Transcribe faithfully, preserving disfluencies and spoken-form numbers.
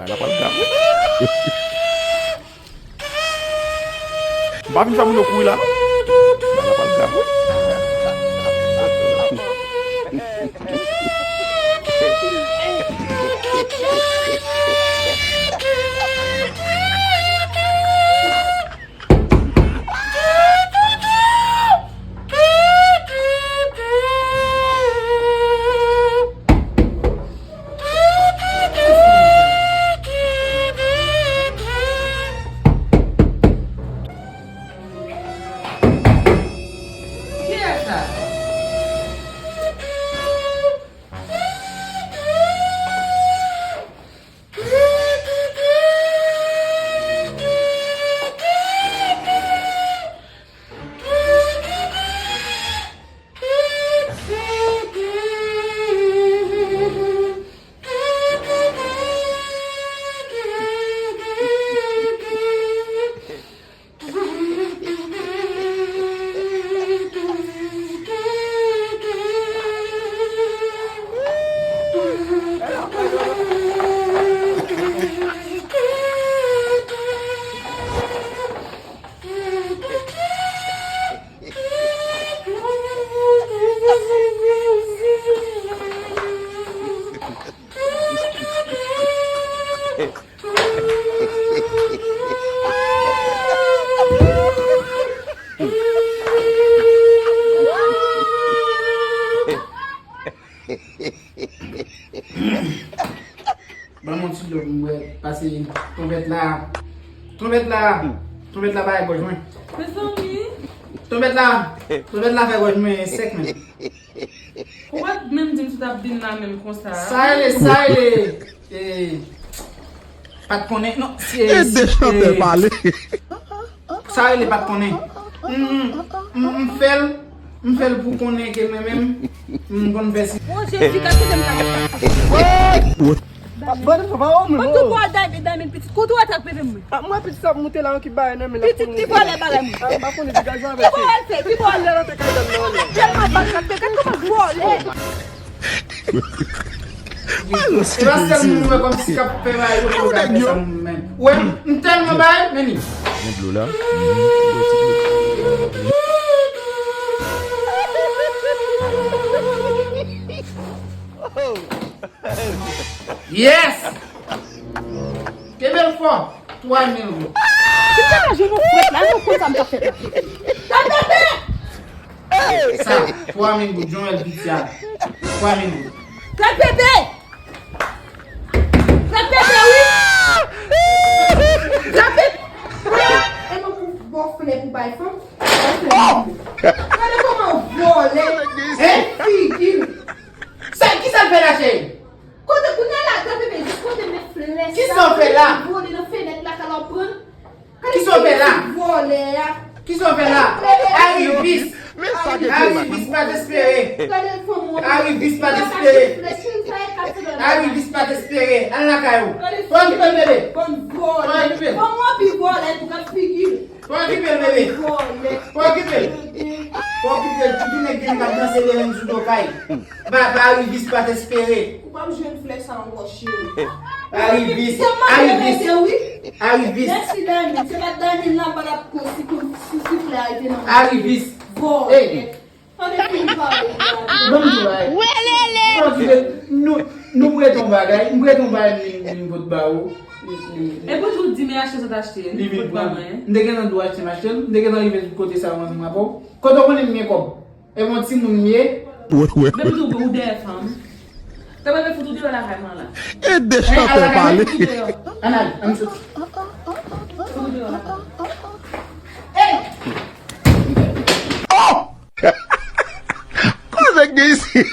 Bagay la pral grav wi. M pa vin fè moun yo kouri la non. Bagay la pral grav wi. Kiyès sa? Ban m yon ti dlo pou m bwè, pase twonpèt la. Twonpèt la. Twonpèt la bay gòj mwen. Mezanmi. Twonpèt la. Twonpèt la fè gòj mwen sèk menm. Ou pa t menm di m si w t ap vin la menm konsa. Sa rele, sa rele, eh, pa t konnen, non, si, eh, si, eh, sa rele pa t konnen. M, m, m, m fè l, m fè l pou konnen ke mwen menm, m konn fè si. O Jezi, gad kote m ta. Bande sa pa wè mwen. Mwen tou bò Diamond, Diamond pitit. Kote w atak bebe mwen? Ah, mwen pitit sa moute la, ki bay nan men la. Pitit li vòlè bagay mwen. Ah, m pa konnen degaj avè. Ki bò al fè? Ki bò al fè? Tèlman bal k ap fè, gad kòman vòlè. E pa sèl moun mwen kòm si k ap fè bagay yo pou gade sa moun men. Ou wè, m tèlman bay, men ni. Gen dlo la. Yes! Kenbe l fò. Twa mil goud. Si m ta ka jwenn yon frèt la, nou konn sa m t ap fè la. Sa, twa mil goud, Joel piti a. Twa mil goud. Frèt bebe! Frèt bebe, wi! Frèt bebe! E nou pou bon flè pou bay fanm? Gade kòman w vòlè. Hein? Figi. Sa, kisa l fè la, cheri? Kote kounye a la, gade bebe, jis kote met flè sa. Kisa w fè la? Vole nan fenèt la, ka l ap pran. Kisa w fè la? Vòlè a. Kisa w fè la? Arivis. Arivis pa t espere. Arivis pa t espere. Arivis pa t espere. Al lakay ou. Pa okipe l, bebe. Pa okipe l. Pa okipe l, bebe. Pa okipe l. Pa okipe l. Tout nèg vin k ap danse devan m sou do kay. Ba, ba Arivis pa t espere. Ou p ap jwenn flè sa ankò, cheri. Arivis, Arivis, Arivis. Mèsi, Dani. Se pa Dani nan pa l ap konsi pou si flè a rete nan. Arivis. Bon. Tande pou m pale. Ban m di w bagay. Welele. Bon, nou, nou prete yon bagay. M prete yon bagay, m vin pot ba ou. Epi tou di men achte sa t achte. Li vin pot ba mwen. M te gentan dwe achte m achte l. M te gentan rive tout kote sa mwen vin rapò. Kote w konnen m gen kòb? E bon timoun m ye. Menm tou ou dèyè fanm. Tande fout ou deyò lakay mwen la. E de chantè pale. Ann al, ann soti. Fout ou deyò lakay. Ey! Oh! Koze k gen isi?